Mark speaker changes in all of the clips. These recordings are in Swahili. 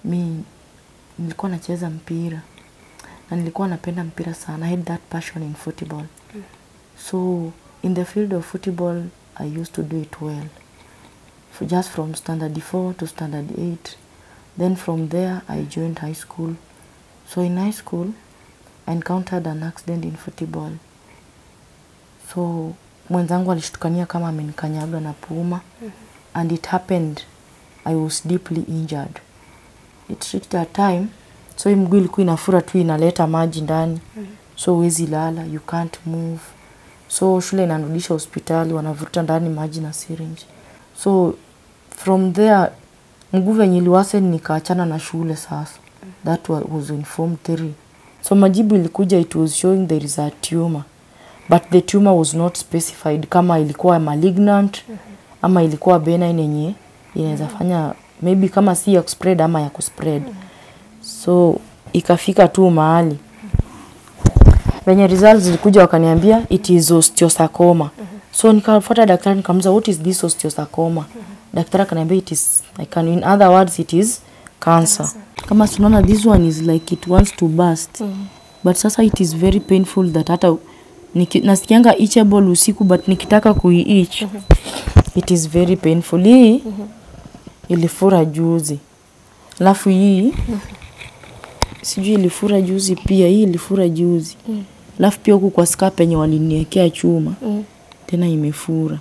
Speaker 1: Mi nilikuwa nacheza mpira na nilikuwa napenda mpira sana. I had that passion in football. So in the field of football, I used to do it well. For just from standard 4 to standard 8. Then from there, I joined high school. So in high school, I encountered an accident in football. So mwenzangu alishtukania kama amenikanyaga na puma. And it happened, I was deeply injured. It reached a time, so hii mguu ilikuwa inafura tu, inaleta maji ndani. So huwezi lala, you can't move. So shule inanirudisha hospitali, wanavuta ndani maji na syringe. So from there, mguu venye iliworsen, nikaachana na shule sasa. That was in form 3. So majibu ilikuja, it was showing there is a tumor. But the tumor was not specified kama ilikuwa malignant ama ilikuwa benign yenye inaweza fanya maybe kama si ya kuspread ama ya kuspread. So ikafika tu mahali venye results zilikuja, wakaniambia it is osteosarcoma. So nikafuata daktari, nikamuuliza, "What is this osteosarcoma?" Daktari akaniambia it is I can in other words, it is cancer. Kama tunaona, this one is like it wants to burst. But sasa it is very painful that hata nasikianga itchable usiku, but nikitaka kuiitch, it is very painful. Hii ilifura juzi. Alafu hii sijui ilifura juzi pia, hii ilifura juzi. Alafu pia huku kwa scar penye waliniekea chuma tena imefura.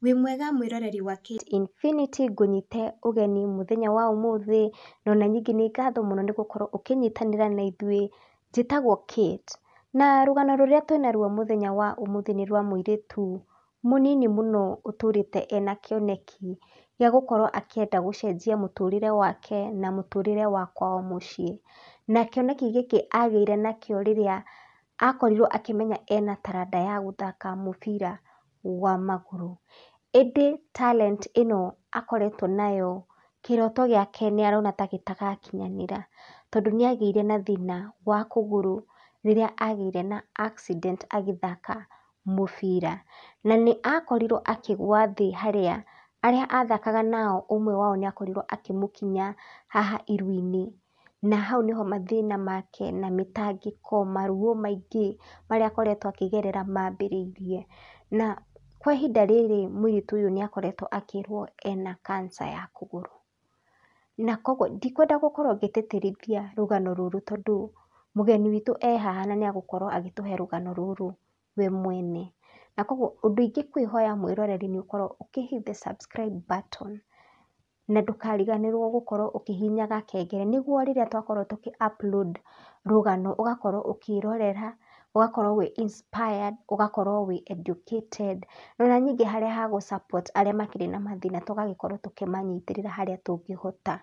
Speaker 2: Wĩ mwega mwĩroreri wa Kate Infinity, ngũnyite ũgeni mũthenya wa ũmũthĩ, na ona nyingĩ nĩ ngatho mũno nĩ gũkorwo ũkĩnyitanĩra na ithuĩ. Njĩtagwo Kate na rũgano rũrĩa twĩnaruo mũthenya wa ũmũthĩ nĩ rwa mũirĩtu mũnini mũno ũtũrĩte ena kĩoneki gĩa gũkorwo akĩenda gũcenjia mũtũrĩre wake na mũtũrĩre wa kwao mũciĩ. Na kĩoneki gĩkĩ agĩire nakĩo rĩrĩa akorirwo akĩmenya ena taranda ya gũthaka mũbira wa magũrũ. Ĩndĩ talent ĩno akoretwo nayo, kĩroto gĩake nĩ arona ta gĩtagakinyanĩra tondũ nĩ agĩire na thĩna wa kũgũrũ rĩrĩa agĩire na accident agĩthaka mũbira. Na nĩ akorirwo akĩgwa thĩ harĩa arĩa athakaga nao ũmwe wao nĩ akorirwo akĩmũkinya haha iru-inĩ, na hau nĩho mathĩna make na mĩtangĩko, maruo maingĩ marĩa akoretwo akĩgerera mambĩrĩirie. Na kwa ihinda rĩrĩ mũirĩtu ũyũ nĩ akoretwo akĩrwo ena cancer ya kũgũrũ. Na koguo ndikwenda gũkorwo ngĩtĩtĩrithia rũgano rũrũ tondũ mũgeni witũ e haha na nĩ agũkorwo agĩtũhe rũgano rũrũ we mwene. Na koguo ũndũ ingĩkwĩhoya, mwĩroreri, nĩ ũkorwo ũkĩ hit the subscribe button na ndũkariganĩrwo gũkorwo ũkĩhihinya gakengere nĩguo rĩrĩa twakorwo tũkĩ upload rũgano ũgakorwo ũkĩrorera, ũgakorwo wĩ inspired, ũgakorwo wĩ educated, na ona ningĩ harĩa ha gũ support arĩa makĩrĩ na mathĩna tũgagĩkorwo tũkĩmanyitĩrĩra harĩa tũngĩhota.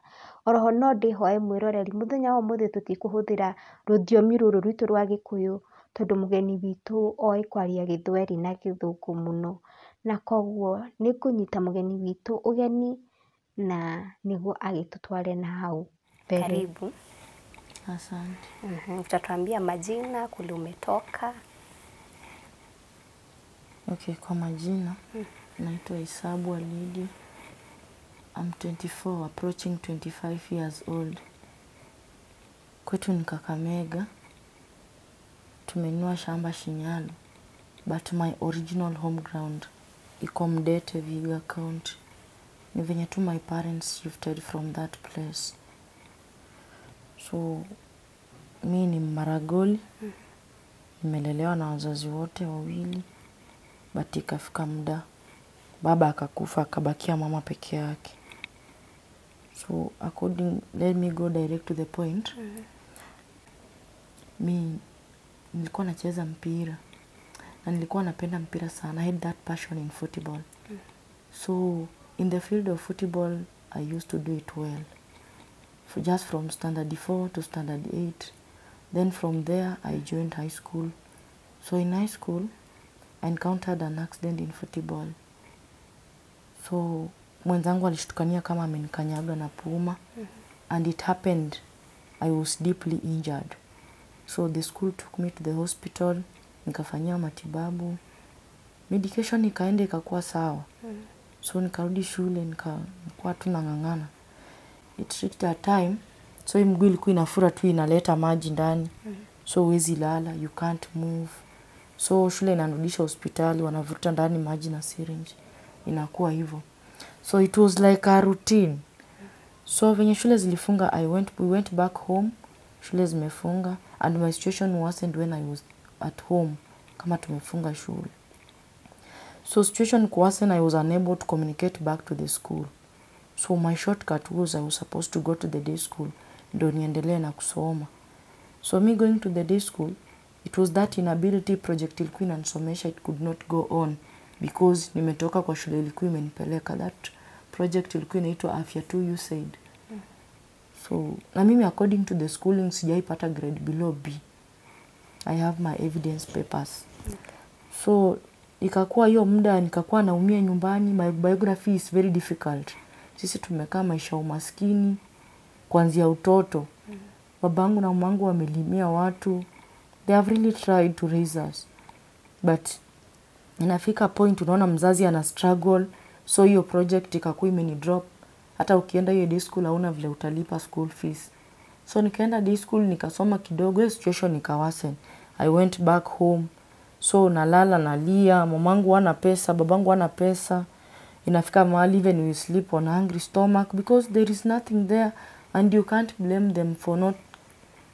Speaker 2: Oroho no ndĩhoe mwĩroreri, mũthenya wa ũmũthĩ tũtikũhũthĩra rũthiomi rũrũ rwitũ rwa Gĩkũyũ tondũ mũgeni witũ oĩ kwaria Gĩthweri na Gĩthũngũ mũno, na koguo nĩ ngũnyita mũgeni witũ ũgeni na nĩguo agĩtũtware na hau mbere.
Speaker 3: Karibu.
Speaker 1: Asante.
Speaker 3: Utatuambia majina, kule umetoka.
Speaker 1: Okay, kwa majina naitwa Isabwa Lydia. I'm 24, approaching 25 years old. Kwetu ni Kakamega. Tumenunua shamba Shinyalu, but my original home ground iko Mdete, Vihiga County. Ni venye tu my parents shifted from that place. So mi ni Maragoli. Nimelelewa na wazazi wote wawili, but ikafika muda baba akakufa, akabakia mama peke yake. So according, let me go direct to the point. Mi nilikuwa nacheza mpira na nilikuwa napenda mpira sana. I had that passion in football. So in the field of football, I used to do it well. For just from standard 4 to standard 8. Then from there, I joined high school. So in high school, I encountered an accident in football. So mwenzangu alishtukania kama amenikanyaga na puma. And it happened, I was deeply injured. So the school took me to the hospital, nikafanyiwa matibabu. Medication ikaenda ikakuwa sawa. So nikarudi shule, nikakuwa tu nang'ang'ana. It reached a time, So hii mguu ilikuwa inafura tu inaleta maji ndani. So huwezi lala, you can't move. So shule inanirudisha hospitali, wanavuta ndani maji na syringe. Inakuwa hivyo. So it was like a routine. So venye shule zilifunga, we went back home. Shule zimefunga and my situation worsened when I was at home kama tumefunga shule. So situation worsened, I was unable to communicate back to the school. So my shortcut was I was supposed to go to the day school ndo niendelee na kusoma. So me going to the day school, it was that inability project ilikuwa inanisomesha, it could not go on because nimetoka kwa shule ilikuwa imenipeleka. That project ilikuwa inaitwa Afya 2 USAID. So na mimi according to the schooling sijaipata grade below B. I have my evidence papers. So ikakuwa hiyo muda nikakuwa naumia nyumbani. My biography is very difficult. Sisi tumekaa maisha umaskini kuanzia utoto. Babangu na mamangu wamelimia watu. They have really tried to raise us. But inafika point unaona mzazi ana struggle. So hiyo project ikakuwa imeni drop. Hata ukienda hiyo day school hauna vile utalipa school fees. So nikaenda day school nikasoma kidogo, hiyo situation ikaworsen. I went back home. So nalala nalia, mamangu hana pesa, babangu hana pesa. Inafika mahali even we sleep on hungry stomach because there is nothing there and you can't blame them for not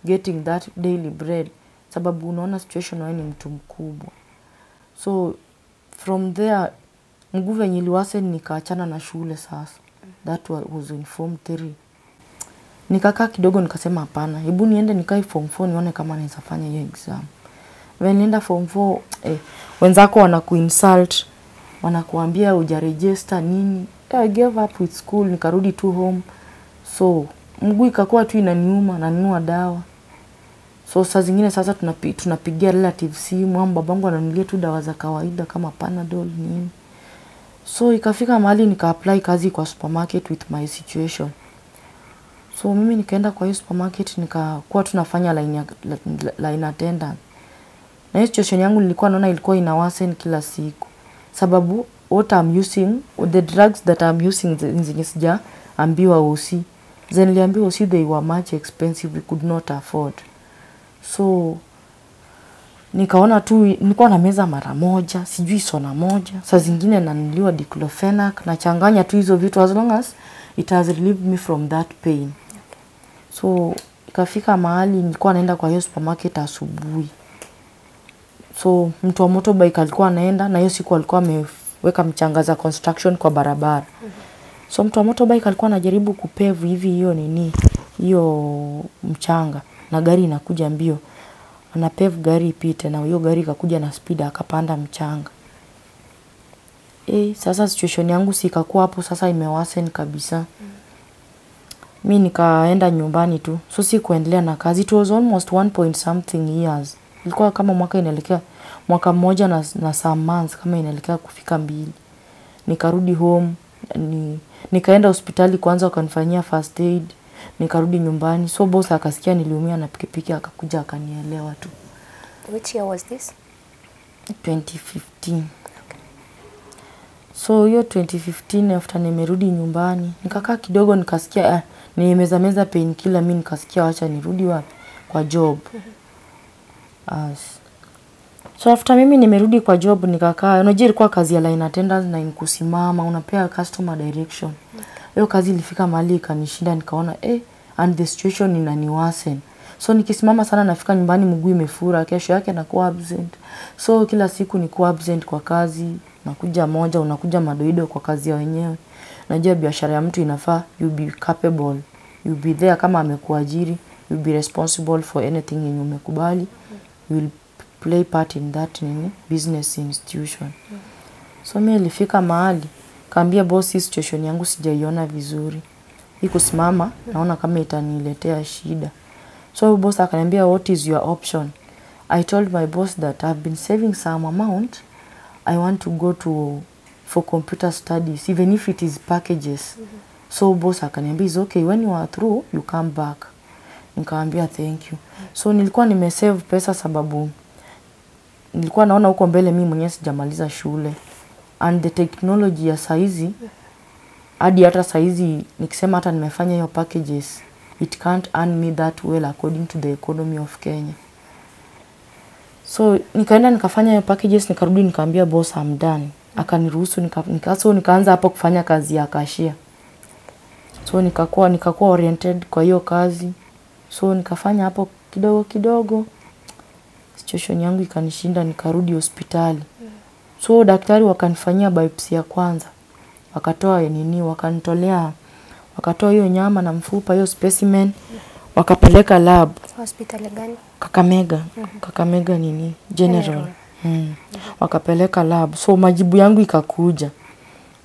Speaker 1: getting that daily bread. Sababu unaona situation wewe ni mtu mkubwa. So from there mguu venye iliworsen nikaachana na shule sasa. That was in form 3. Nikakaa kidogo nikasema hapana, hebu niende nikae form 4 nione kama naweza fanya hiyo exam. When nienda form 4, wenzako wanakuinsult, wanakuambia hujaregister nini. I gave up with school, nikarudi tu home. So mguu ikakuwa tu inaniuma, nanunua dawa. So saa zingine sasa tunapigia relative simu, au babangu ananunulia tu dawa za kawaida kama Panadol nini. So ikafika mahali nika apply kazi kwa supermarket with my situation. So mimi nikaenda kwa hiyo supermarket nikakuwa tunafanya line attendant. Na hiyo situation yangu nilikuwa naona ilikuwa ina worsen kila siku. Sababu what I'm using, the drugs that I'm using zenye sijaambiwa OC. Zenye niliambiwa OC they were much expensive, we could not afford. So nikaona tu nilikuwa na meza mara moja, sijui sona moja. Saa zingine nanunuliwa diclofenac, nachanganya tu hizo vitu as long as it has relieved me from that pain. So ikafika mahali nilikuwa naenda kwa hiyo supermarket asubuhi. So mtu wa motorbike alikuwa anaenda na hiyo siku alikuwa ameweka mchanga za construction kwa barabara. So mtu wa motorbike alikuwa anajaribu kupave hivi hiyo nini, hiyo mchanga, na gari inakuja mbio. Ana pave gari ipite na hiyo gari ikakuja na speed akapanda mchanga. Sasa situation yangu si ikakuwa hapo sasa imeworsen kabisa. Mi nikaenda nyumbani tu. So si kuendelea na kazi. It was almost 1 point something years. Ilikuwa kama mwaka inaelekea mwaka mmoja na some months kama inaelekea kufika 2. Nikarudi home, nikaenda hospitali kwanza wakanifanyia first aid. Nikarudi nyumbani. So boss akasikia niliumia na pikipiki akakuja akanielewa tu.
Speaker 3: Which year was this?
Speaker 1: 2015. So hiyo 2015 after nimerudi nyumbani, nikakaa kidogo nikasikia nimeza meza painkiller, mimi nikasikia acha nirudi wapi kwa job. So after mimi nimerudi kwa job nikakaa, unajua ilikuwa kazi ya line attendant na kusimama, unapea customer direction. Hiyo kazi ilifika mahali ikanishinda, nikaona and the situation inaniworsen. So nikisimama sana nafika nyumbani mguu imefura, kesho yake nakuwa absent. So kila siku nikuwa absent kwa kazi, nakuja moja, unakuja madoido kwa kazi ya wenyewe. Najua biashara ya mtu inafaa you be capable, you be there kama amekuajiri, you be responsible for anything yenye umekubali. You will play part in that nini business institution. So mimi nilifika mahali kaambia boss hii situation yangu sijaiona vizuri. Hii kusimama naona kama itaniletea shida. So boss akaniambia what is your option? I told my boss that I've been saving some amount. I want to go to for computer studies even if it is packages. So boss akaniambia is okay, when you are through you come back. Nikamwambia thank you. So nilikuwa nimesave pesa sababu nilikuwa naona huko mbele mimi mwenyewe sijamaliza shule. And the technology ya saizi hadi hata saizi nikisema hata nimefanya hiyo packages It can't earn me that well according to the economy of Kenya. So nikaenda nikafanya hiyo packages, nikarudi nikaambia boss I'm done. Akaniruhusu so nikaanza hapo kufanya kazi ya cashier. So nikakuwa oriented kwa hiyo kazi. So nikafanya hapo kidogo kidogo. Situation yangu ikanishinda, nikarudi hospitali. So daktari wakanifanyia biopsy ya kwanza. Wakatoa nini, wakanitolea, wakatoa hiyo nyama na mfupa, hiyo specimen, wakapeleka lab.
Speaker 3: Hospitali gani?
Speaker 1: Kakamega. Kakamega nini? General. Wakapeleka lab. So majibu yangu ikakuja.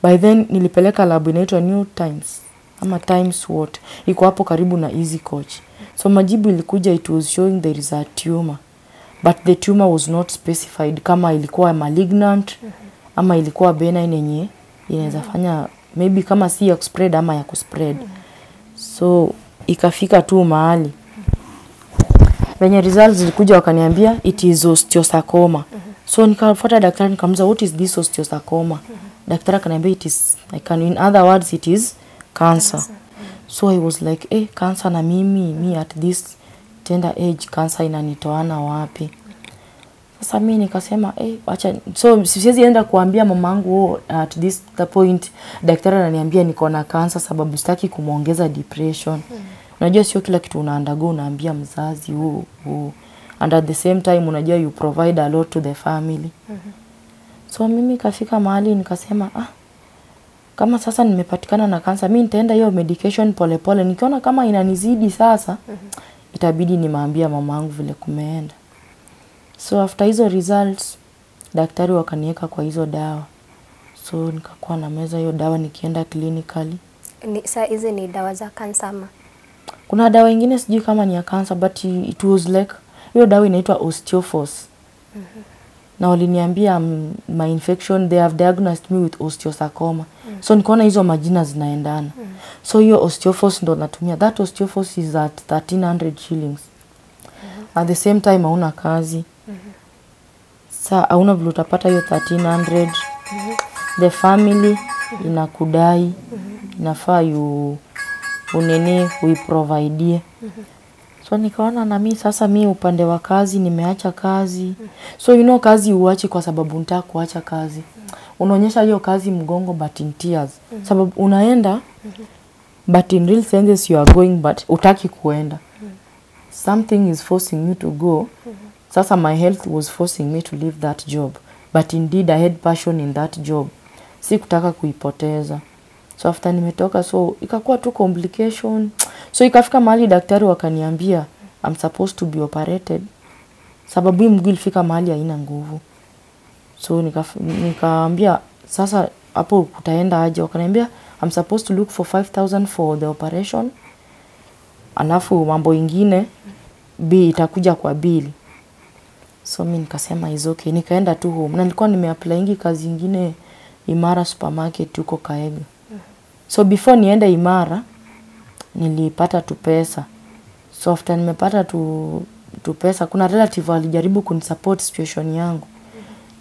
Speaker 1: By then nilipeleka lab inaitwa New Times ama Times what. Iko hapo karibu na Easy Coach. So majibu ilikuja, it was showing there is a tumor. But the tumor was not specified kama ilikuwa malignant ama ilikuwa benign yenye inaweza fanya maybe kama si ya kuspread ama ya kuspread. So ikafika tu mahali venye results zilikuja wakaniambia it is osteosarcoma. So nikafuata daktari nikamuuliza what is this osteosarcoma? Daktari akaniambia it is, I can, in other words it is cancer. So I was like, eh, cancer na mimi, me at this tender age cancer inanitoana wapi? Sasa mimi nikasema eh, acha, so siwezi enda kuambia mamangu oh, at this the point daktari ananiambia niko na cancer sababu sitaki kumuongeza depression. Unajua sio kila kitu una undergo unaambia mzazi huu. And at the same time unajua you provide a lot to the family. So mimi kafika mahali nikasema ah, kama sasa nimepatikana na cancer mimi nitaenda hiyo medication pole pole, nikiona kama inanizidi sasa itabidi nimaambia mamangu vile kumeenda. So after hizo results daktari wakaniweka kwa hizo dawa. So nikakuwa na meza hiyo dawa nikienda clinically.
Speaker 3: Ni saa hizi ni dawa za cancer ama?
Speaker 1: Kuna dawa ingine sijui kama ni ya cancer but it was like hiyo dawa inaitwa Osteoforce. Na waliniambia my infection, they have diagnosed me with osteosarcoma. So nikaona hizo majina zinaendana. So hiyo Osteoforce ndo natumia. That Osteoforce is at 1300 shillings. At the same time hauna kazi. Sa hauna vile utapata hiyo 1300. The family inakudai. Inafaa you unene uiprovidie. So nikaona na mimi sasa mimi upande wa kazi nimeacha kazi. So you know kazi uachi kwa sababu unataka kuacha kazi. Unaonyesha hiyo kazi mgongo but in tears. Sababu unaenda but in real sense you are going but utaki kuenda. Something is forcing you to go. Sasa my health was forcing me to leave that job. But indeed I had passion in that job. Sikutaka kuipoteza. So after nimetoka, so ikakuwa tu complication. So ikafika mahali daktari wakaniambia I'm supposed to be operated. Sababu hii mguu ilifika mahali haina nguvu. So nikaambia sasa hapo kutaenda aje? Wakaniambia I'm supposed to look for 5000 for the operation. Alafu mambo ingine B itakuja kwa bill. So mimi nikasema is okay. Nikaenda tu home. Na nilikuwa nimeapply kazi nyingine Imara supermarket huko Kaega. So before niende Imara nilipata tu pesa. So after nimepata tu pesa, kuna relative alijaribu kunisupport situation yangu.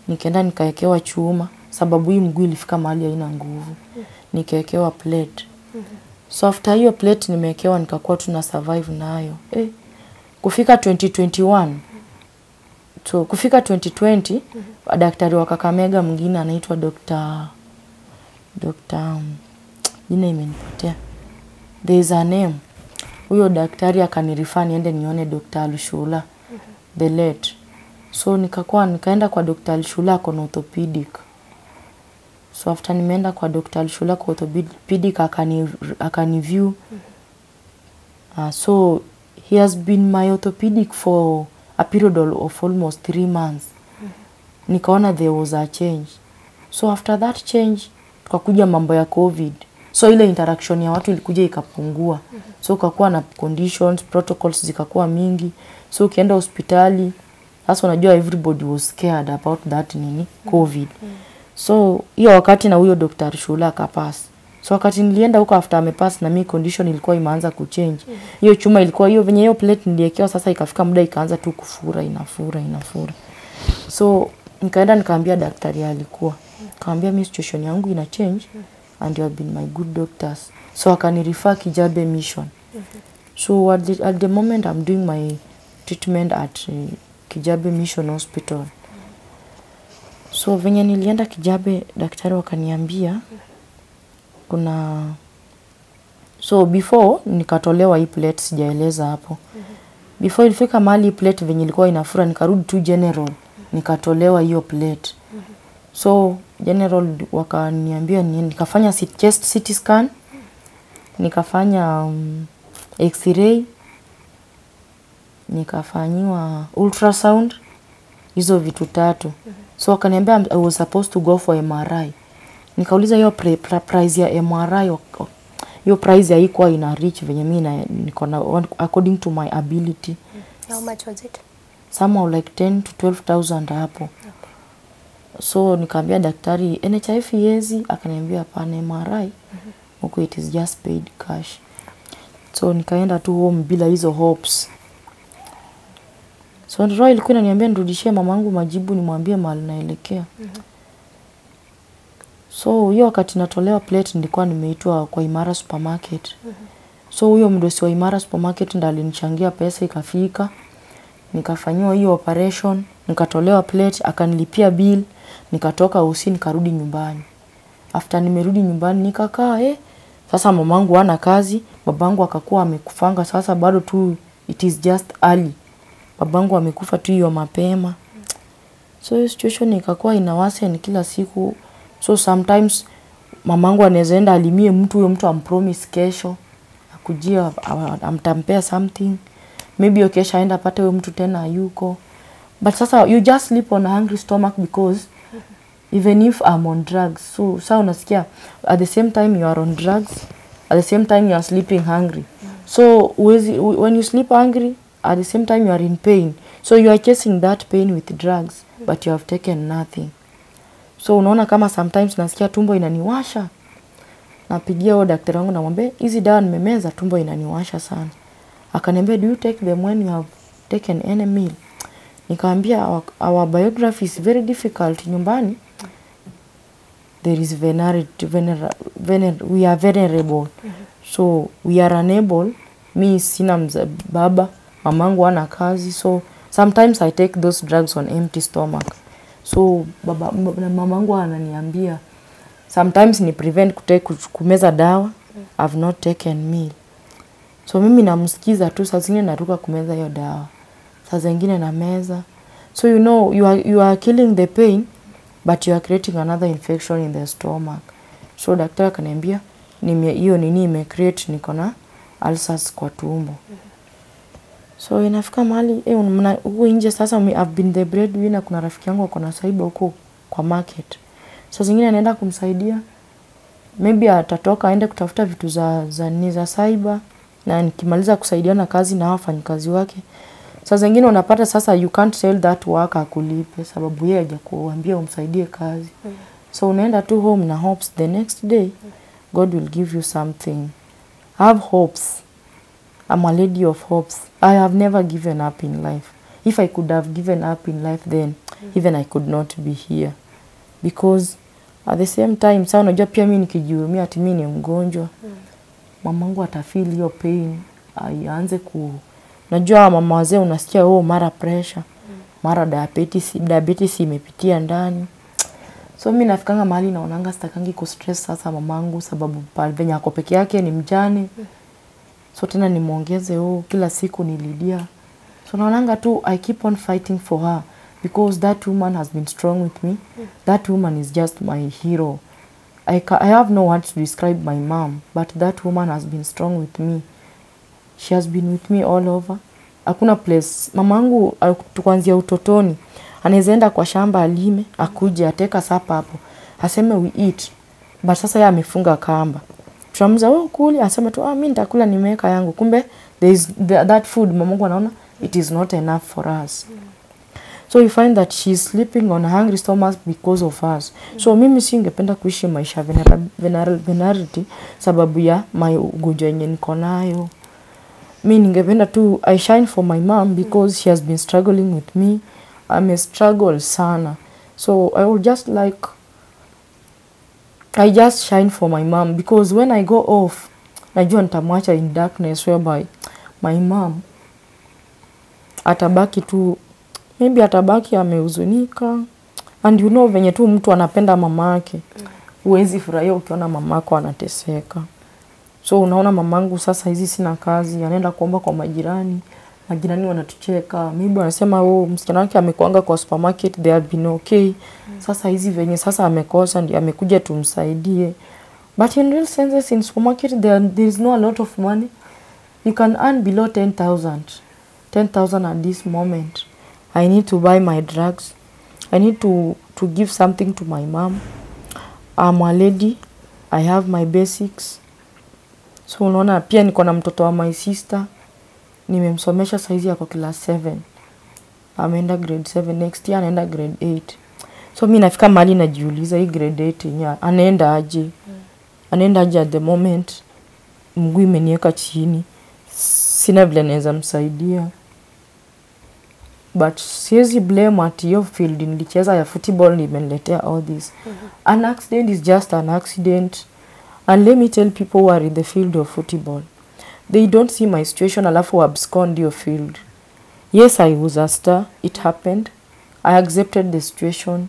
Speaker 1: Nikaenda nikaekewa chuma sababu hii mguu ilifika mahali haina nguvu. Nikaekewa plate. So after hiyo plate nimeekewa nikakuwa tuna survive nayo. Kufika 2021. So kufika 2020 daktari wa Kakamega mwingine anaitwa Dr. Jina imenipotea. There is a name. Huyo daktari akanirifa niende nione Dr. Alshula, the late. So nikaenda kwa Dr. Alshula kwa orthopedic. So after nimeenda kwa Dr. Alshula kwa orthopedic akaniview. So he has been my orthopedic for a period of almost 3 months. Nikaona there was a change. So after that change tukakuja mambo ya COVID. So ile interaction ya watu ilikuja ikapungua. So ukakuwa na conditions, protocols zikakuwa mingi. So ukienda hospitali, sasa unajua everybody was scared about that nini COVID. So hiyo wakati na huyo Dr. Shula akapass. So wakati nilienda huko after amepass na mi condition ilikuwa imeanza kuchange. Hiyo chuma ilikuwa hiyo venye hiyo plate niliekewa sasa ikafika muda ikaanza tu kufura inafura inafura. So nikaenda nikaambia daktari alikuwa. Nikamwambia mi situation yangu ina change and you have been my good doctors. So akanirefer Kijabe Mission. So at the moment I'm doing my treatment at Kijabe Mission Hospital. So venye nilienda Kijabe, daktari wakaniambia kuna, so before nikatolewa hii plate, sijaeleza hapo. Before ilifika mahali plate venye ilikuwa inafura, nikarudi tu general, nikatolewa hiyo plate. So general wakaniambia nikafanya chest CT scan, nikafanya x-ray, nikafanyiwa ultrasound, hizo vitu tatu. So wakaniambia I was supposed to go for MRI. Nikauliza hiyo price ya MRI, hiyo price haikuwa ina reach venye mimi niko na according to my ability.
Speaker 3: How much was it?
Speaker 1: Somehow like 10 to 12,000 hapo.
Speaker 3: Okay.
Speaker 1: So nikaambia daktari NHIF yezi, akaniambia hapana MRI. Huko it is just paid cash. So nikaenda tu home bila hizo hopes. So roho ilikuwa inaniambia nirudishie mamangu majibu, nimwambie mahali naelekea. So hiyo wakati natolewa plate nilikuwa nimeitwa kwa Imara Supermarket. So huyo mdosi wa Imara Supermarket ndo alinichangia pesa ikafika. Nikafanyiwa hiyo operation, nikatolewa plate, akanilipia bill, nikatoka usi nikarudi nyumbani. After nimerudi nyumbani nikakaa sasa mamangu hana kazi, babangu akakuwa amekufanga sasa bado tu it is just early. Babangu amekufa tu hiyo mapema. So hiyo situation ikakuwa inawasa ni kila siku. So sometimes mamangu anaweza enda alimie mtu, huyo mtu ampromise kesho akujia amtampea something. Maybe hiyo kesho aenda apate huyo mtu tena hayuko. But sasa you just sleep on a hungry stomach because even if I'm on drugs. So sasa unasikia at the same time you are on drugs, at the same time you are sleeping hungry. So when you sleep hungry, at the same time you are in pain. So you are chasing that pain with drugs, but you have taken nothing. So unaona kama sometimes nasikia tumbo inaniwasha. Napigia huyo daktari wangu namwambia hizi dawa nimemeza tumbo inaniwasha sana. Akaniambia do you take them when you have taken any meal? Nikamwambia our biography is very difficult nyumbani. There is we are vulnerable. So we are unable. Mi sina baba, mamangu hana kazi. So sometimes I take those drugs on empty stomach. So baba na mamangu ananiambia sometimes ni prevent kumeza dawa. I've not taken meal. So mimi namsikiza tu, saa zingine naruka kumeza hiyo dawa, saa zingine nameza. So you know you are killing the pain, but you are creating another infection in the stomach. So daktari akaniambia hiyo nini ime create niko na ulcers kwa tumbo. So inafika mahali huko nje sasa I've been the breadwinner. Kuna rafiki yangu ako na cyber huko kwa market. So zingine naenda kumsaidia, maybe atatoka aende kutafuta vitu za cyber, na nikimaliza kusaidiana kazi na wafanyikazi wake. Sasa zingine unapata sasa you can't tell that worker akulipe sababu yeye hajakuambia umsaidie kazi. So unaenda tu home na hopes the next day God will give you something. Have hopes. I'm a lady of hopes. I have never given up in life. If I could have given up in life then even I could not be here. Because at the same time sasa unajua pia mimi nikijihurumia ati mimi ni mgonjwa. Mamangu atafeel hiyo pain, aanze ku, najua mama wazee unasikia mara pressure, mara diabetes imepitia ndani. So mimi nafikanga mahali naonanga sitakangi ku stress sasa mamangu sababu pale venye ako peke yake ni mjane. So tena nimuongeze kila siku nilidia. So naonanga tu I keep on fighting for her because that woman has been strong with me. That woman is just my hero. I have no words to describe my mom, but that woman has been strong with me. She has been with me all over. Hakuna place. Mamangu kuanzia utotoni anaweza enda kwa shamba alime, akuje ateka sapa hapo. Aseme we eat. But sasa yeye amefunga kamba. Tunamuza wewe kuli, asema tu mimi nitakula nimeweka yangu. Kumbe there is that food mamangu anaona it is not enough for us. So you find that she is sleeping on a hungry stomach because of us. So mimi singependa kuishi maisha vulnerability sababu ya my ugonjwa yenye niko nayo. Mimi ningependa tu I shine for my mom because she has been struggling with me. I'm a struggle sana. So I would just like, I just shine for my mom because when I go off, najua nitamwacha in darkness whereby My mom atabaki tu, maybe atabaki amehuzunika. And you know venye tu mtu anapenda mamake, huwezi furahia ukiona mamako anateseka. So unaona mamangu sasa hizi sina kazi, anaenda kuomba kwa majirani, majirani wanatucheka. Maybe wanasema oh, msichana wake amekuanga kwa supermarket, they have been okay. Sasa hizi venye sasa amekosa ndio amekuja tumsaidie. But in real senses in supermarket there is no a lot of money. You can earn below 10,000. 10,000 at this moment. I need to buy my drugs. I need to give something to my mom. I'm a lady. I have my basics. So unaona pia niko na mtoto wa my sister. Nimemsomesha saizi yako class 7. Ameenda grade 7, next year anaenda grade 8. So mimi nafika mahali najiuliza hii grade 8 yenyewe anaenda aje? Anaenda aje at the moment? Mguu imeniweka chini. Sina vile naweza msaidia. But siwezi blame at hiyo field nilicheza ya football imeniletea all this. An accident is just an accident. And let me tell people who are in the field of football, they don't see my situation alafu abscond your field. Yes, I was a star. It happened. I accepted the situation.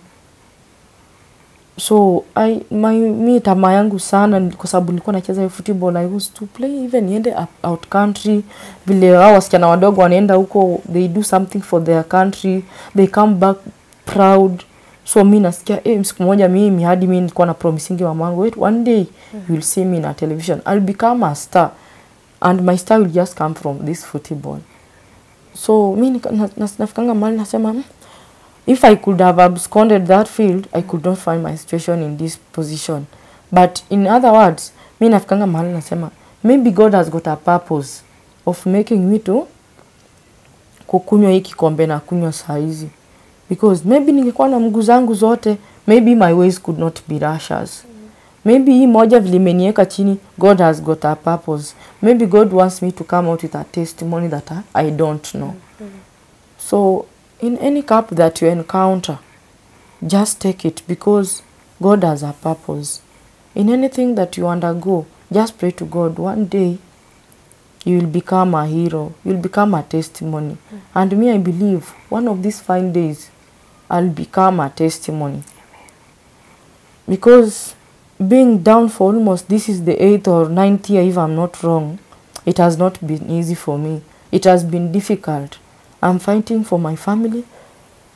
Speaker 1: So mi tamaa yangu sana kwa sababu nilikuwa nacheza hiyo football, I used to play even niende out country, vile hao wasichana wadogo wanaenda huko, they do something for their country, they come back proud. So mi nasikia siku moja mimi hadi mimi nilikuwa na promisingi mamangu, wait, one day you will see me in a television, I'll become a star and my star will just come from this football. So mi nafikanga mahali nasema, if I could have absconded that field, I could not find my situation in this position. But in other words, mi nafikanga mahali nasema, maybe God has got a purpose of making me to kukunywa hiki kikombe na kunywa saa hizi. Because maybe ningekuwa na mguu zangu zote, maybe my ways could not be rashers. Maybe hii moja vile imeniweka chini, God has got a purpose. Maybe God wants me to come out with a testimony that I don't know. So in any cup that you encounter, just take it because God has a purpose. In anything that you undergo, just pray to God. One day, you will become a hero. You will become a testimony. And me, I believe, one of these fine days, I'll become a testimony. Because being down for almost, this is the 8th or 9th year, if I'm not wrong, it has not been easy for me. It has been difficult. I'm fighting for my family.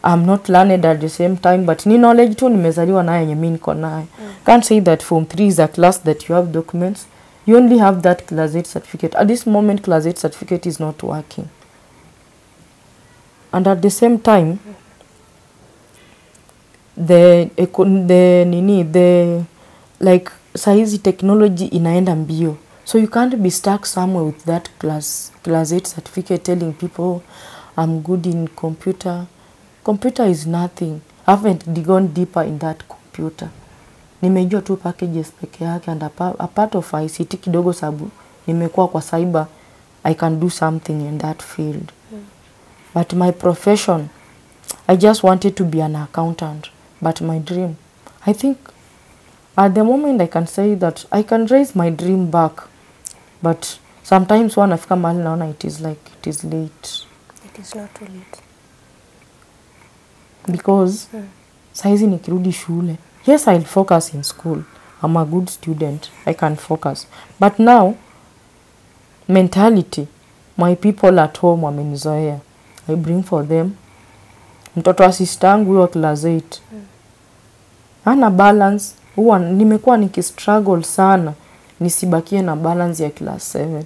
Speaker 1: I'm not learned at the same time, but ni knowledge tu nimezaliwa nayo yenye mimi niko nayo. Can't say that form 3 is a class that you have documents. You only have that class 8 certificate. At this moment, class 8 certificate is not working. And at the same time, the like saizi technology inaenda mbio. So you can't be stuck somewhere with that class 8 certificate telling people I'm good in computer. Computer is nothing. I haven't gone deeper in that computer. Nimejua tu packages peke yake and a part of ICT kidogo sababu nimekuwa kwa cyber, I can do something in that field. But my profession, I just wanted to be an accountant. But my dream, I think at the moment I can say that I can raise my dream back. But sometimes when nafika mahali naona it is like it is late.
Speaker 3: It is not too late.
Speaker 1: Because saizi nikirudi shule, yes, I'll focus in school. I'm a good student. I can focus. But now, mentality, my people at home wamenizoea. I bring for them. Mtoto wa sister yangu huyo class 8. Hana balance. Huwa nimekuwa nikistruggle sana nisibakie na balance ya class 7.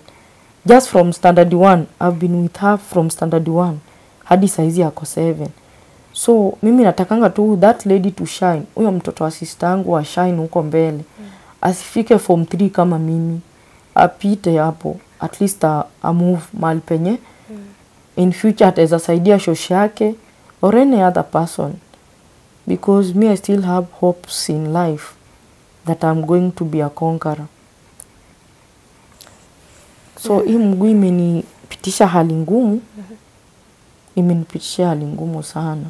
Speaker 1: Just from standard 1, I've been with her from standard 1 hadi saizi yako 7. So mimi natakanga tu that lady to shine. Huyo mtoto wa sister yangu wa shine huko mbele. Asifike form 3 kama mimi. Apite hapo. At least a move mahali penye. In future ataweza saidia shosh yake or any other person. Because me, I still have hopes in life that I'm going to be a conqueror. So hii mguu imenipitisha hali ngumu. Imenipitisha hali ngumu sana.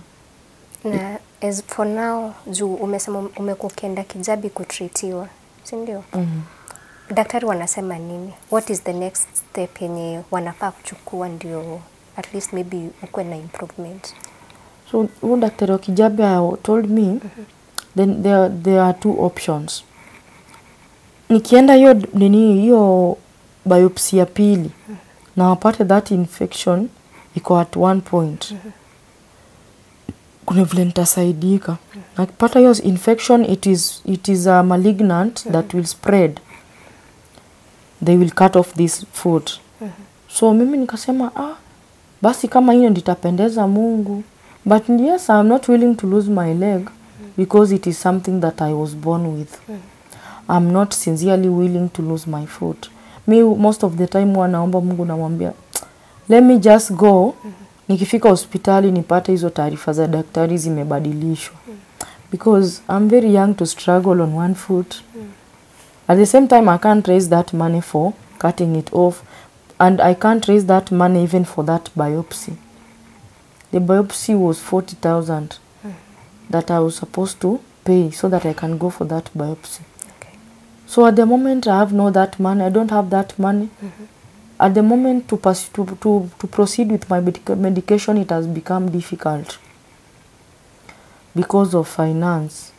Speaker 3: Na as for now, juu umesema umekuwa ukienda Kijabi kutreatiwa, si ndio? Daktari wanasema nini? What is the next step yenye wanafaa kuchukua ndio at least maybe ukuwe na improvement?
Speaker 1: So huyu daktari wa Kijabe told me then there are two options. Nikienda hiyo nini, hiyo biopsy ya pili na wapate that infection iko at one point, kuna vile nitasaidika. Nakipata hiyo infection it is a malignant that will spread, they will cut off this foot. So mimi nikasema, "Ah, basi kama hiyo nditapendeza Mungu." But yes, I'm not willing to lose my leg because it is something that I was born with. I'm not sincerely willing to lose my foot. Me, most of the time huwa naomba Mungu, namwambia, "Let me just go, nikifika hospitali nipate hizo taarifa za daktari zimebadilishwa," because I'm very young to struggle on one foot. At the same time, I can't raise that money for cutting it off, and I can't raise that money even for that biopsy. The biopsy was 40,000 that I was supposed to pay so that I can go for that biopsy. So at the moment I have no that money. I don't have that money. At the moment to proceed with my medication, it has become difficult because of finance.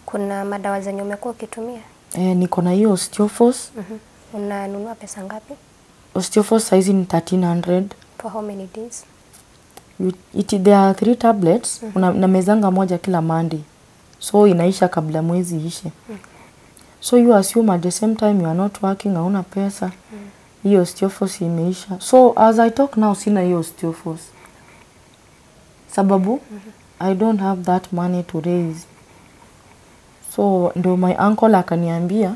Speaker 3: Kuna madawa zenye umekuwa ukitumia?
Speaker 1: Eh, niko na hiyo Osteofos.
Speaker 3: Unanunua pesa ngapi?
Speaker 1: Osteofos saizi ni 1300.
Speaker 3: For how many days?
Speaker 1: There are three tablets. Namezanga moja kila Monday, so inaisha kabla mwezi ishe. So you assume at the same time you are not working, hauna pesa, hiyo Osteofos imeisha. So as I talk now, sina hiyo Osteofos sababu I don't have that money to raise. So ndo my uncle akaniambia,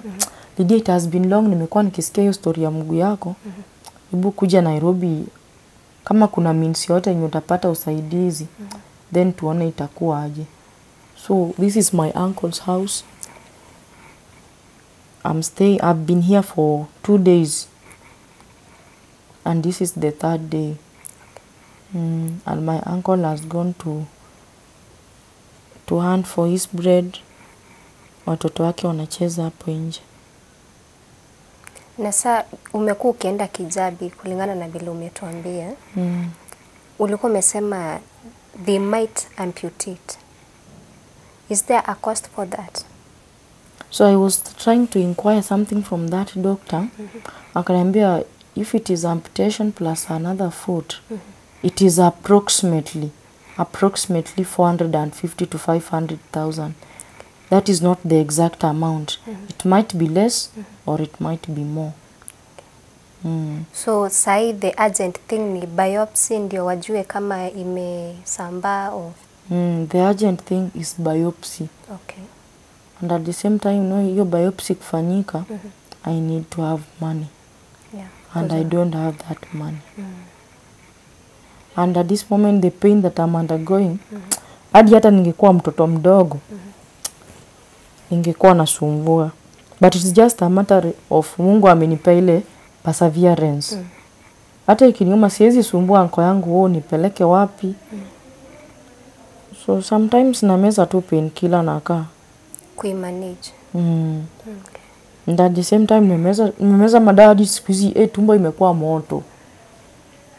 Speaker 1: "Lydia, it has been long nimekuwa nikisikia hiyo story ya mguu yako. Hebu kuja Nairobi, kama kuna means yote yenye utapata usaidizi, then tuone itakuwa aje." So this is my uncle's house. I'm staying I've been here for 2 days and this is the third day. And my uncle has gone to hunt for his bread. Watoto wake wanacheza hapo nje.
Speaker 3: Na saa umekuwa ukienda Kijabe, kulingana na vile umetuambia, ulikuwa umesema they might amputate. Is there a cost for that?
Speaker 1: So I was trying to inquire something from that doctor. Akaniambia if it is amputation plus another foot, it is approximately 450 to 500,000. That is not the exact amount. It might be less or it might be more.
Speaker 3: So sahi the urgent thing ni biopsy ndio wajue kama imesambaa or
Speaker 1: The urgent thing is biopsy. And at the same time, hiyo biopsy kufanyika, I need to have money. And I don't have that money. And at this moment, the pain that I'm undergoing, hadi hata ningekuwa mtoto mdogo, ningekuwa nasumbua. But it's just a matter of Mungu amenipea ile perseverance. Hata ikiniuma siwezi sumbua anko yangu, "Oh, nipeleke wapi?" So sometimes nameza tu painkiller, nakaa.
Speaker 3: Kuimanage.
Speaker 1: And at the same time nimemeza madawa hadi siku hizi tumbo imekuwa moto.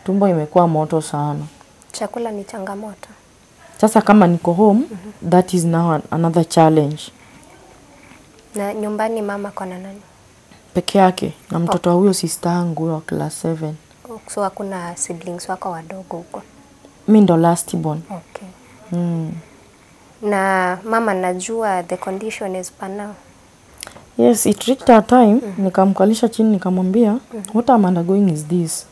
Speaker 1: Tumbo imekuwa moto sana.
Speaker 3: Chakula ni changamoto.
Speaker 1: Sasa kama niko home, that is now another challenge.
Speaker 3: Na nyumbani mama kona nani?
Speaker 1: Peke yake na mtoto wa huyo sister yangu huyo wa class 7.
Speaker 3: So hakuna siblings wako wadogo huko?
Speaker 1: Mi ndo last born.
Speaker 3: Na mama najua the condition is per now?
Speaker 1: Yes, it reached a time nikamkalisha chini, nikamwambia, "What I'm undergoing is this.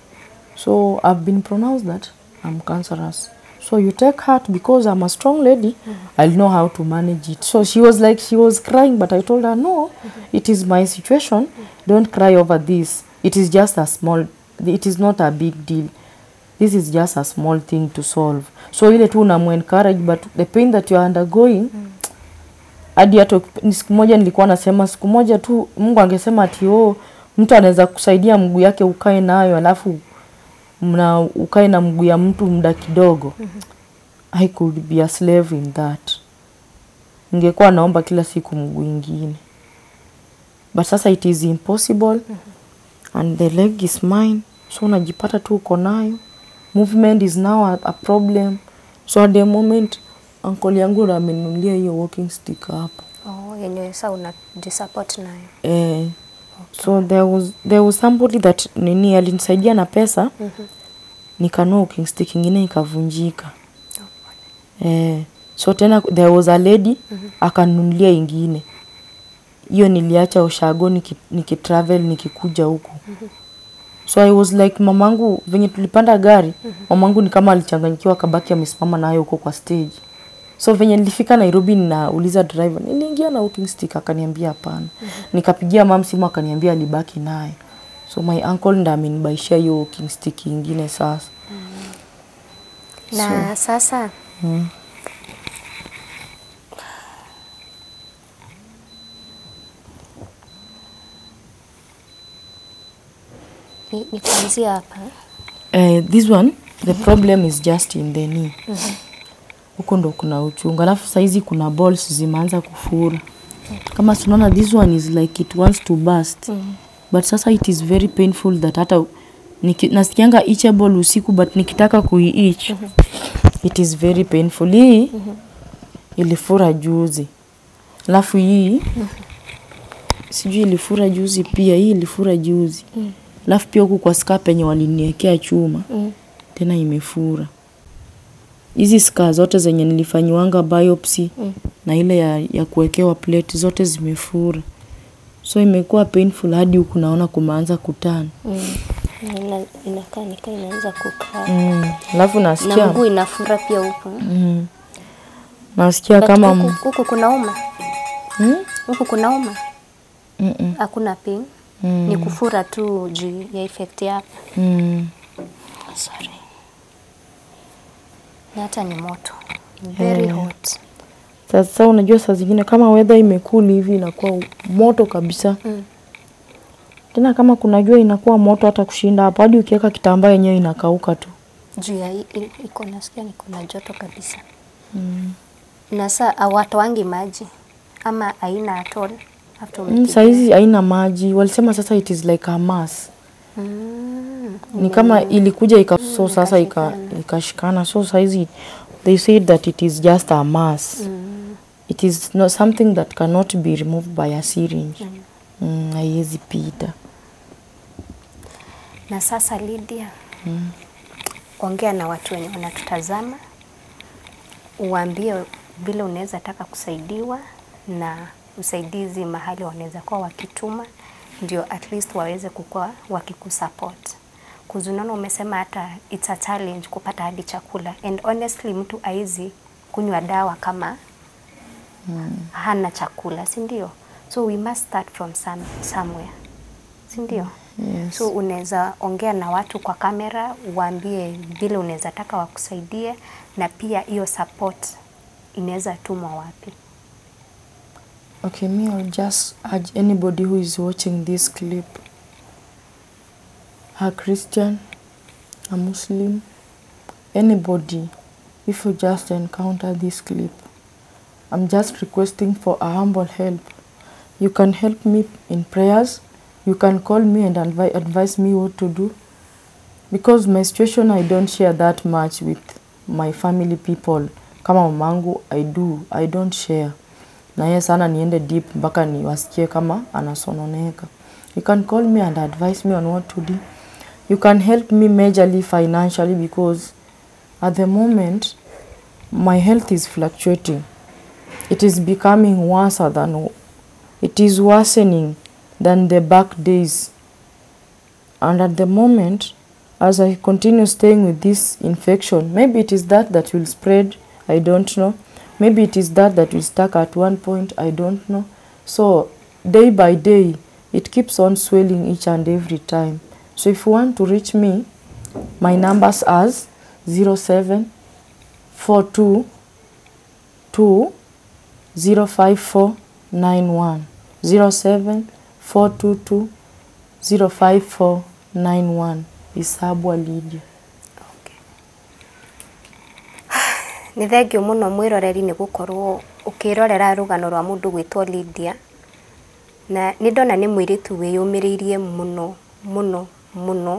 Speaker 1: So I've been pronounced that I'm cancerous. So you take heart because I'm a strong lady. I'll know how to manage it." So she was like, she was crying, but I told her, "No, it is my situation. Don't cry over this. It is just a small, it is not a big deal. This is just a small thing to solve." So ile tu unamu encourage, but the pain that you are undergoing, hadi hata ni siku moja nilikuwa nasema, siku moja tu Mungu angesema ati, "Oh, mtu anaweza kusaidia mguu yake ukae nayo," alafu mna ukae na mguu ya mtu muda kidogo. I could be a slave in that. Ningekuwa naomba kila siku mguu ingine. But sasa it is impossible. And the leg is mine. So unajipata tu uko nayo. Movement is now a problem. So at the moment uncle yangu ndo amenunulia hiyo walking stick hapo.
Speaker 3: Oh, yenye sasa unajisupport nayo.
Speaker 1: So there was somebody that nini alinisaidia na pesa. Nikanua walking stick ingine ikavunjika. So tena there was a lady akanunulia ingine. Hiyo niliacha ushago nikitravel nikikuja huku. So I was like, mamangu venye tulipanda gari, mamangu ni kama alichanganyikiwa akabaki amesimama nayo huko kwa stage. So venye nilifika Nairobi ninauliza driver, niliingia na walking stick, akaniambia hapana. Nikapigia mom simu akaniambia alibaki naye. So my uncle ndo amenibaishia hiyo walking stick ingine sasa.
Speaker 3: Na sasa ni kuanzia hapa.
Speaker 1: This one, the problem is just in the knee. Huko ndo kuna uchungu. Alafu saizi kuna balls zimeanza kufura. Kama tunaona this one is like it wants to burst. But sasa it is very painful that hata nasikianga itchable usiku, but nikitaka kui-itch it is very painful. Hii ilifura juzi. Alafu hii sijui ilifura juzi pia, hii ilifura juzi. Alafu pia huku kwa scar penye waliniwekea chuma tena imefura. Hizi scar zote zenye nilifanyiwanga biopsy na ile ya kuwekewa plate zote zimefura. So imekuwa painful hadi huku naona kumeanza kutana.
Speaker 3: Inakaa nika inaanza kukaa.
Speaker 1: Alafu nasikia
Speaker 3: na mguu inafura pia huko.
Speaker 1: Nasikia kama
Speaker 3: huku kunauma. Huku kunauma. Hakuna pain. Ni kufura tu juu ya effect ya hapa. Sorry. Na hata ni moto. Very hot.
Speaker 1: Sasa unajua saa zingine kama weather imekuli hivi inakuwa moto kabisa. Tena kama kuna jua inakuwa moto hata kushinda hapo, hadi ukiweka kitambaa yenyewe inakauka tu.
Speaker 3: Juu ya iko nasikia niko na joto kabisa. Na saa hawatoangi maji ama haina at all.
Speaker 1: Saizi haina maji. Walisema sasa it is like a mass. Ni kama ilikuja so sasa ikashikana. So saizi they said that it is just a mass. It is not something that cannot be removed by a syringe. Haiwezi pita.
Speaker 3: Na sasa Lydia, ongea na watu wenye wanatutazama, uambie vile unaweza taka kusaidiwa na usaidizi mahali wanaweza kuwa wakituma, ndio at least waweze kukua wakikusupport. Kuzunono umesema hata it's a challenge kupata hadi chakula, and honestly mtu haizi kunywa dawa kama hana chakula, si ndio? So we must start from somewhere, si ndio?
Speaker 1: Yes.
Speaker 3: So unaweza ongea na watu kwa kamera, uambie vile unaweza taka wakusaidie, na pia hiyo support inaweza tumwa wapi.
Speaker 1: Okay, me I'll just urge anybody who is watching this clip, a Christian, a Muslim, anybody, if you just encounter this clip, I'm just requesting for a humble help. You can help me in prayers. You can call me and advise me what to do. Because my situation, I don't share that much with my family people. Kama mamangu, I do. I don't share. Na yeye sana niende deep mpaka niwasikie kama anasononeka. You can call me and advise me on what to do. You can help me majorly financially, because at the moment, my health is fluctuating. It is becoming worse than, it is worsening than the back days. And at the moment, as I continue staying with this infection, maybe it is that will spread, I don't know. Maybe it is that will stuck at one point, I don't know. So day by day, it keeps on swelling each and every time. So if you want to reach me, my numbers are 0742 05491, 07422 05491. Isabwa Lydia.
Speaker 3: Okay. Ni thengio muno mwiroreri ni gukorwo ukirorera rugano rwa mundu gwitwo Lydia. Na nĩ ndona nĩ mũirĩtu wĩyũmĩrĩirie mũno mũno mũno,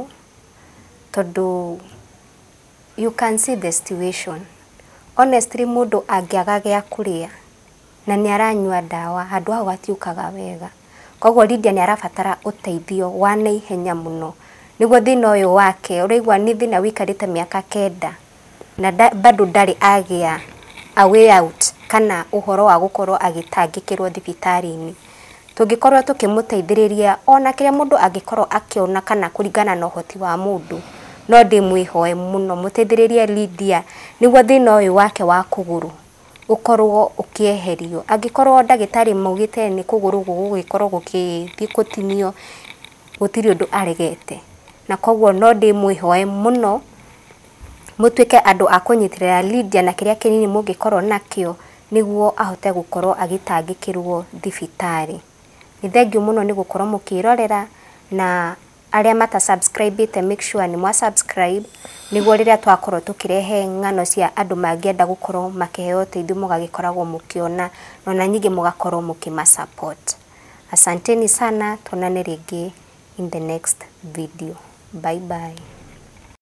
Speaker 3: tondũ you can see the situation. Honestly, mũndũ angĩaga gĩa kũrĩa na nĩ aranyua ndawa, handũ hau hatiũkaga wega. Koguo Lydia nĩ arabatara ũteithio wa naihenya mũno nĩguo thĩna ũyũ wake ũraigua nĩ thĩna wĩikarĩte mĩaka 9 na bado ndarĩ agĩa a way out kana ũhoro wa gũkorwo agĩtangĩkĩrwo thibitarĩ-inĩ. Tũngĩkorwo tũkĩmũteithĩrĩria ona kĩrĩa mũndũ angĩkorwo akĩona kana kũringana na ũhoti wa mũndũ, no ndĩmwĩhoe mũno mũteithĩrĩrie Lydia nĩguo thĩna ũyũ wake wa kũgũrũ ũkorwo ũkĩeherio. Angĩkorwo ndagĩtarĩ maugĩte nĩ kũgũrũ gũgũgĩkorwo gũgĩthiĩ gũtinio, gũtirĩ ũndũ aregete. Na koguo no ndĩmwĩhoe mũno mũtuĩke andũ a kũnyitĩrĩra Lydia na kĩrĩa kĩnini mũngĩkorwo nakĩo nĩguo ahote gũkorwo agĩtangĩkĩrwo thibitarĩ. Nĩ thengiũ mũno nĩ gũkorwo mũkĩrorera, na arĩa mata subscribe make sure nĩ mwa subscribe nĩguo rĩrĩa twakorwo tũkĩrehe ng'ano cia andũ mangĩenda gũkorwo makĩheo ũteithio mũgagĩkoragwo mũkĩona, na ona nyingĩ mũgakorwo mũkĩma support. Asanteni sana, tuonane rĩngĩ in the next video. Bye bye.